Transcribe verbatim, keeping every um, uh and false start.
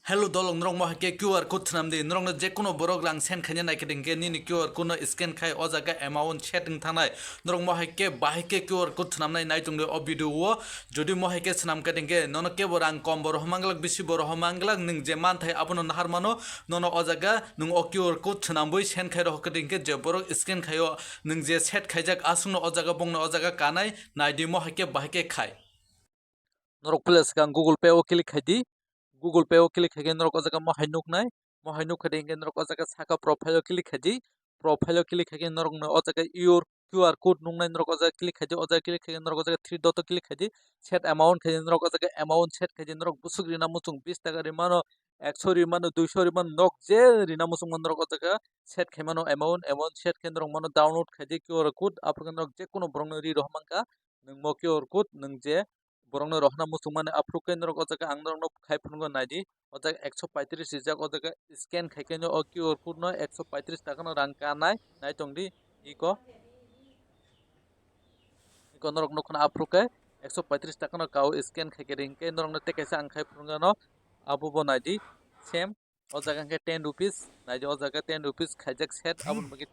Hello dolong, norok mohai khe Q R code swnam di. Norokno je kono borok rang send khaina nai khe ding khe nini Q R code no scan khai o jaga amount set wng thangnai. Norok mohai khe bahai khe Q R code swnamnai nai tong di o video o. Jodi mohai khe swnam khe ding khe nono kebo rang kom bo rohor manglak, bisi bo rohor manglak, nwng je manthai abono nahar mano, nono o jaga nwng o Q R code swnambwi send khai rohor khe ding khe je borok scan khaio, nwng je set khaijak aswkno o jaga bongno o jaga kanai nai di mohai khe bahai khe khai. Norok puila swkang Google Pay o click khai di. Google Pay o click khai khe norok o jaga mohai nuknai. Mohai nuk khai di hinkhe norok o jaga saka profile o click khai di. Profile o click khai khe norokno o jaga your Q R code nuknai, norok o jaga click khai di. O jaga click khai khe norok o jaga three dot o click khai di. Set amount khai di, norok o jaga amount set khai di. Norok bwswk rina muchung bis taka rimano, ekso rimano, duiso rimano, nok je rina muchungma norok o jaga set khai mano amount, amount set khai norok mano download khai di Q R code. Aphuru khe norok je kono borokno ri rohor mankha nwng mo Q R code nwng je borokno rohorna muchungmani, aphuru khe norok o jaga ang norokno khai phunukna nai di. O jaga ekso paitris rijak, o jaga scan khai khe no o Q R code no ekso paitris taka no rang kanai nai tong di. Iko, iko norok nukha na aphuru khe ekso paitris taka no kao scan khai khe ring khe norokno tei kaisa ang khai phunukna no abo bo nai di. Same o jaga hwnkhe ten rupees nai di, o jaga ten rupees khaijak set aboni bagwi